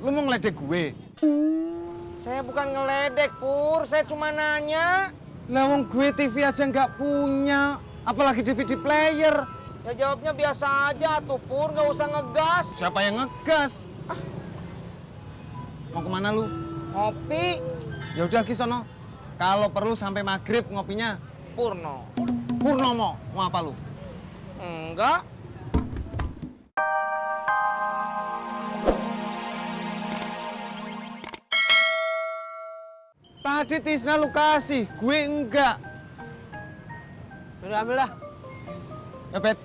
Lu mau ngeledek gue? Saya bukan ngeledek, Pur. Saya cuma nanya. Lah wong gue TV aja nggak punya, apalagi DVD player. Ya jawabnya biasa aja tuh, Pur. Nggak usah ngegas. Siapa yang ngegas? Mau kemana lu? Ngopi. Ya udah ki sono. Kalau perlu sampai maghrib ngopinya. Purno. Purnomo, mau apa lu? Enggak. Tadi Tisna lu kasih, gue enggak. Udah ambil dah. Ya, Bet.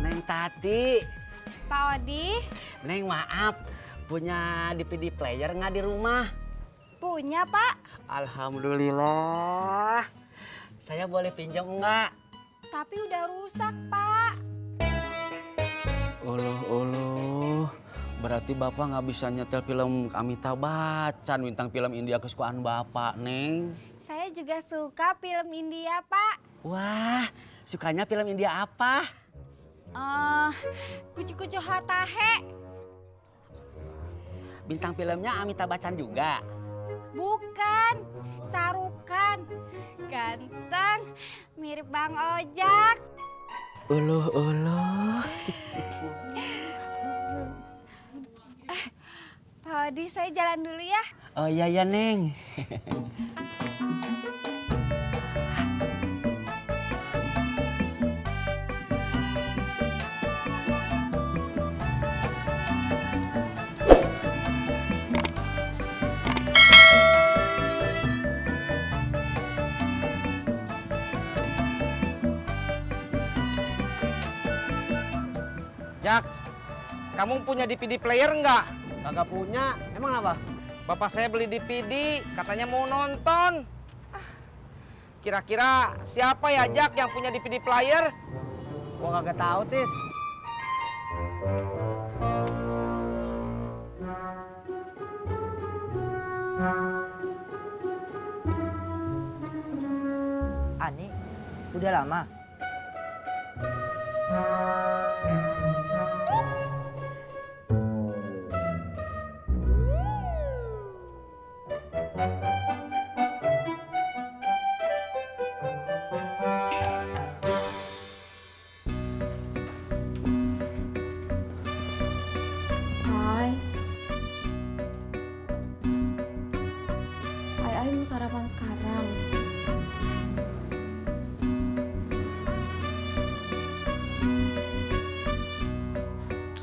Neng Tati, Pak Odi, Neng maaf, punya DVD player nggak di rumah? punya Pak, Alhamdulillah. Saya boleh pinjam nggak? tapi udah rusak Pak. Uluh, berarti Bapak nggak bisa nyetel film Amitabh Bachchan, bintang film India kesukaan Bapak, Neng. Saya juga suka film India Pak. Wah, sukanya film India apa? Kucu-kucu Hotahe. Bintang filmnya Amitabh Bachchan juga. Bukan, Sarukan. Ganteng, mirip Bang Ojak. Uluh. Pak Odi, saya jalan dulu ya. Oh iya, Neng. Jak, kamu punya DVD player nggak? Kagak punya. Emang apa? Bapak saya beli DVD, katanya mau nonton. Kira-kira siapa ya, Jak, yang punya DVD player? Gua kagak tahu, Tis. Ani, udah lama? Hai. Ai mau sarapan sekarang.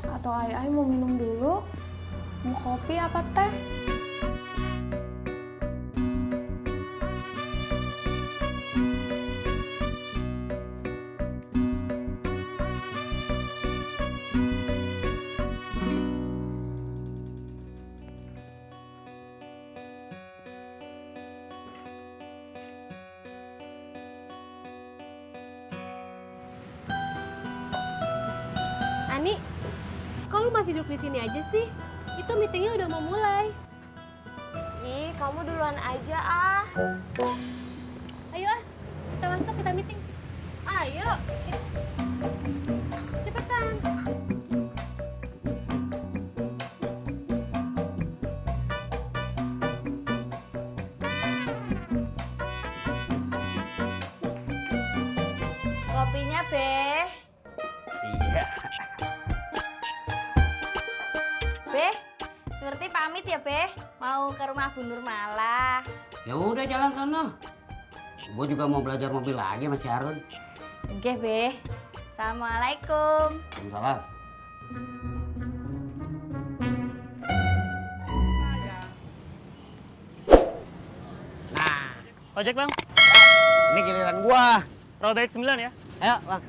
Atau Ai mau minum dulu? Mau kopi apa teh? Ani, kok lu masih duduk di sini aja sih? Itu meetingnya udah mau mulai. Ih, kamu duluan aja ah. Ayo ah, kita masuk, kita meeting. Ayo. Cepetan. Kopinya, Be. Iya. Be, seperti pamit ya, Be. Mau ke rumah Bu Nurmala. Ya udah jalan sono. Gue juga mau belajar mobil lagi sama si Harun. Oke, Be. Assalamualaikum. Waalaikumsalam. Nah, Ojek bang, ini giliran gua. rollback 9 ya. Ayo, Bang.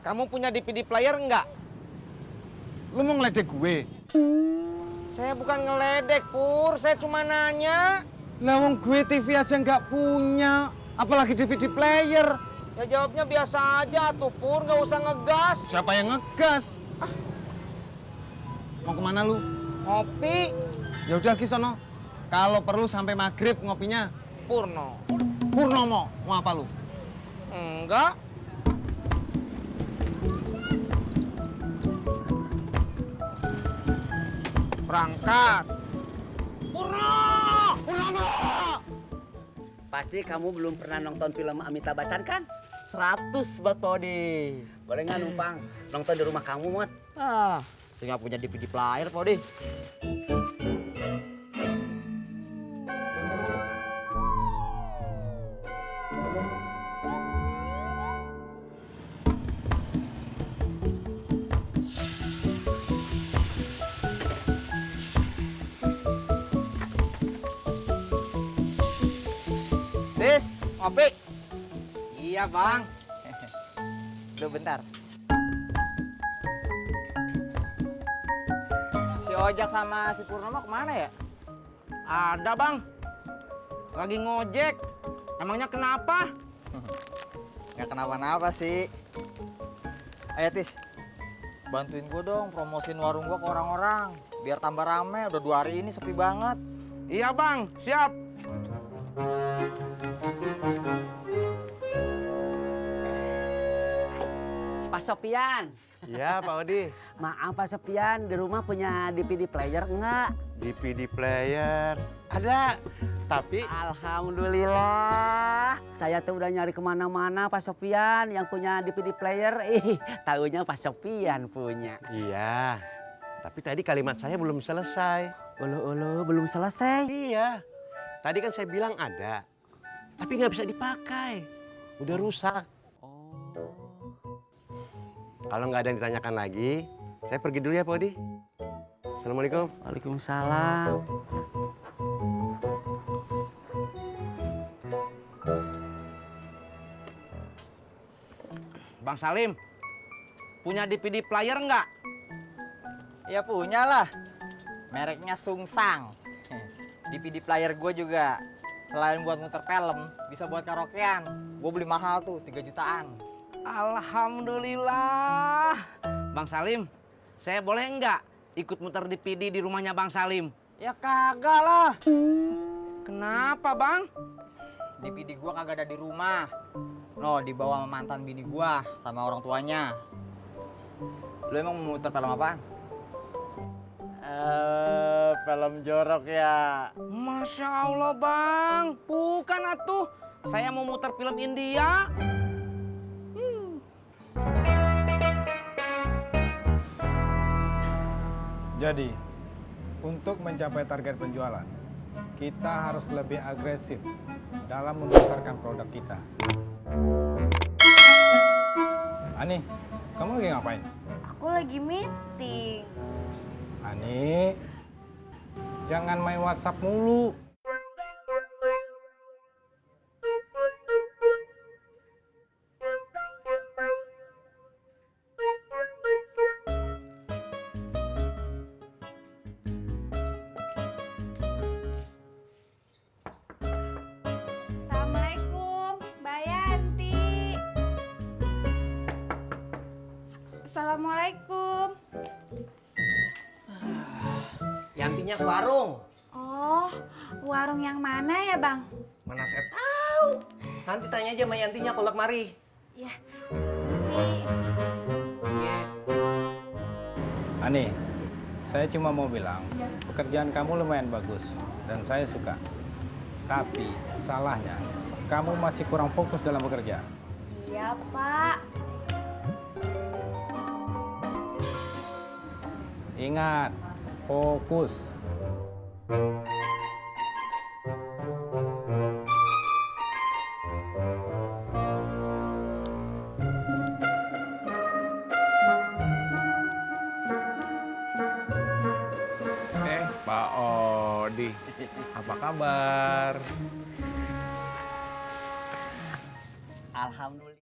Kamu punya DVD player enggak? Lu mau ngeledek gue? Saya bukan ngeledek, Pur. Saya cuma nanya. Lah wong gue TV aja nggak punya, apalagi DVD player. Ya jawabnya biasa aja tuh, Pur. Nggak usah ngegas. Siapa yang ngegas? Mau kemana lu? Ngopi. Ya udah ki sono. Kalau perlu sampai maghrib ngopinya. Purno. Purnomo, mau apa lu? Enggak. Berangkat. Purno! Purnomo! Pasti kamu belum pernah nonton film Amitabh Bachchan kan? 100 buat Podi. Boleh nggak numpang nonton di rumah kamu, Mot? Saya nggak punya DVD player, Podi. Tis, ngopi. Iya, Bang. Tunggu bentar. Si Ojak sama si Purnomo kemana ya? Ada, Bang. Lagi ngojek. Emangnya kenapa? Nggak kenapa-napa sih. Ayo Tis, bantuin gue dong promosiin warung gue ke orang-orang. Biar tambah rame, udah 2 hari ini sepi banget. Iya, Bang. Siap. Pak Sopian. Iya, Pak Odi. Maaf Pak Sopian, di rumah punya DVD player enggak? DVD player ada, tapi Alhamdulillah. Saya tuh udah nyari kemana-mana Pak Sopian yang punya DVD player. Taunya Pak Sopian punya. iya. Tapi tadi kalimat saya belum selesai. Ulu belum selesai. Iya. Tadi kan saya bilang ada, tapi nggak bisa dipakai. Udah rusak. Kalau nggak ada yang ditanyakan lagi, saya pergi dulu ya, Pak Odi. Assalamualaikum. Waalaikumsalam. Bang Salim, punya DVD player nggak? Ya punya lah. Mereknya Sungsang. DVD player gue juga. Selain buat muter film, bisa buat karaokean. Gue beli mahal tuh, 3 jutaan. Alhamdulillah. Bang Salim, saya boleh nggak ikut muter DVD di rumahnya Bang Salim? Ya kagak lah. Kenapa, Bang? DVD gue kagak ada di rumah. No, dibawa sama mantan bini gue sama orang tuanya. Lu emang mau muter film apaan? Film jorok ya. Masya Allah, Bang. Bukan atuh. Saya mau muter film India. Jadi, untuk mencapai target penjualan, kita harus lebih agresif dalam memasarkan produk kita. Ani, kamu lagi ngapain? Aku lagi meeting. Ani, jangan main WhatsApp mulu. Assalamualaikum, Mbak Yanti. Assalamualaikum. Yantinya ke warung. Oh, warung yang mana ya, Bang? Mana saya tahu. Nanti tanya aja sama Yantinya kalau kemari. Ya, isi. Iya. Ani, saya cuma mau bilang, pekerjaan kamu lumayan bagus dan saya suka. Tapi salahnya, kamu masih kurang fokus dalam bekerja. Iya, Pak. Ingat, fokus. Pak Odi, apa kabar? Alhamdulillah.